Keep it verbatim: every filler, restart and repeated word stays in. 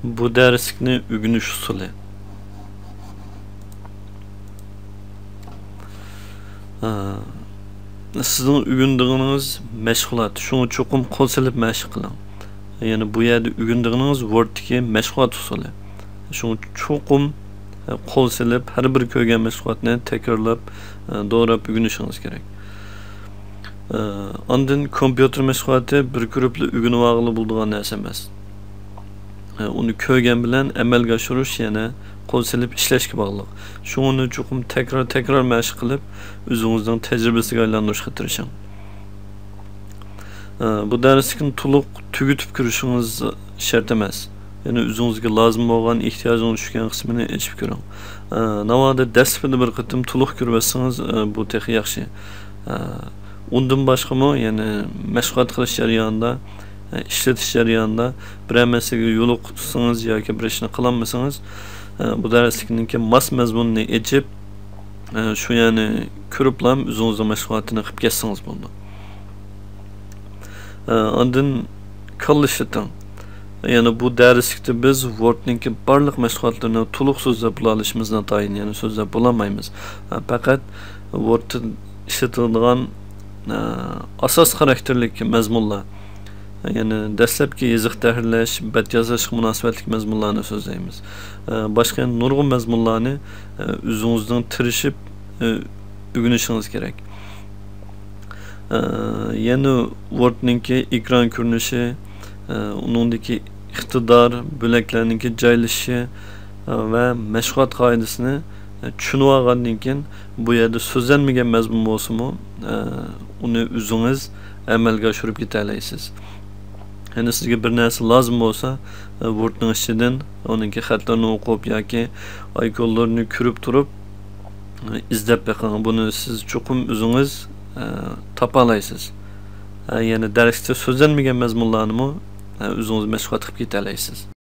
بۇ دەرسلىكنى ئۆگىنىش ئۇسۇلى. ئە، سىزنىڭ ئۆگىنىدىغىنىڭىز مەشغۇلات، شۇڭا چوقۇم قول سېلىپ مەشىق قىلىڭ. يەنى بۇ يەردە ئۆگىنىدىغىنىڭىز ۋوردتىكى مەشغۇلات ئۇسۇلى. شۇڭا چوقۇم، ئە، قول سېلىپ ھەر بىر كۆرگەن مەشغۇلاتنى تەكرارلاپ، ئە، دوراپ ئۆگىنىشىڭىز كېرەك. ئە، ئاندىن كومپيۇتېر مەشغۇلاتى بىر كۆرۈپلا ئۆگىنىۋالغىلى بولىدىغان نەرسە ئەمەس. ئە، ئۇنى كۆرگەن بىلەن ئەمەلگە ئاشۇرۇش يەنە قول سېلىپ ئىشلەشكە باغلىق. شۇڭا ئۇنى چوقۇم تەكرار، تەكرار مەشىق قىلىپ، ئۆزىڭىزنىڭ تەجرىبىسىگە ئايلاندۇرۇشقا تىرىشىڭ. ئە، بۇ دەرسلىكنى تولۇق تۈگىتىپ كۆرۈشىڭىز شەرت ئەمەس. يەنى ئۆزىڭىزگە لازىم بولغان ئېھتىياجىڭىز چۈشكەن قىسمىنى ئېچىپ كۆرۈڭ. ئە، ناۋادا دەسلىپىدە بىر قېتىم تولۇق كۆرۈۋەتسىڭىز، ئە، بۇ تېخى ياخشى. ئە، ئۇندىن باشقىمۇ، يەنى مەشغۇلات قىلىش جەريانىدا، ئە، ئىشلىتىش جەريانىدا بىرەر مەسىلىگە يولۇقسىڭىز ياكى بىر ئىشنى قىلالمىسىڭىز، ئە، بۇ دەرسلىكنىڭكى ماس مەزمۇنىنى ئېچىپ، ئە، شۇ يەرنى كۆرۈپلا ئۆزىڭىزنىڭ مەشغۇلاتىنى قىلىپ كەتسىڭىز بولىدۇ. ئە، ئاندىن كاللا ئىشلىتىڭ. يەنى بۇ دەرسلىكتە بىز ۋوردنىڭكى بارلىق مەشغۇلاتلىرىنى تولۇق سۆزلەپ بولالىشىمىز ناتايىن، يەنى سۆزلەپ بولالمايمىز. ئە، پەقەت ۋوردتا ئىشلىتىلىدىغان، ئە، ئاساس خاراكتېرلىك مەزمۇنلار، يەنى دەسلەپكى يېزىق تەھرىرلەش، بەت ياساشقا مۇناسىۋەتلىك مەزمۇنلارنى سۆزلەيمىز. ئە، باشقا يەنە نۇرغۇن مەزمۇنلارنى، ئە، ئۆزىڭىزنىڭ تىرىشىپ، ئە، ئۆگىنىشىڭىز كېرەك. ئە، يەنە ۋوردنىڭكى ئېكران كۆرۈنۈشى، ئە، ئۇنىڭدىكى ئىقتىدار، بۆلەكلەرنىڭكى جايلىشىشى، ئە، ۋە مەشغۇلات قائىدىسىنى، ئە، چۈشىنىۋالغاندىن كېيىن، بۇ يەردە سۆزلەنمىگەن مەزمۇن بولسىمۇ، ئە، ئۇنى ئۆزىڭىز ئەمەلگە ئاشۇرۇپ كېتەلەيسىز. يەنى سىزگە بىر نەرسە لازىم بولسا، ئە، ۋوردنىڭ ئىچىدىن ئۇنىڭكى خەتلىرىنى ئوقۇپ ياكى ئايكونلىرىنى كۆرۈپ تۇرۇپ، ئە، ئىزدەپ بېقىڭ. بۇنى سىز چوقۇم ئۆزىڭىز، ئە، تاپالايسىز. ئە، يەنى دەرسلىكتە سۆزلەنمىگەن مەزمۇنلارنىمۇ، ئە، ئۆزىڭىز مەشغۇلات قىلىپ كېتەلەيسىز.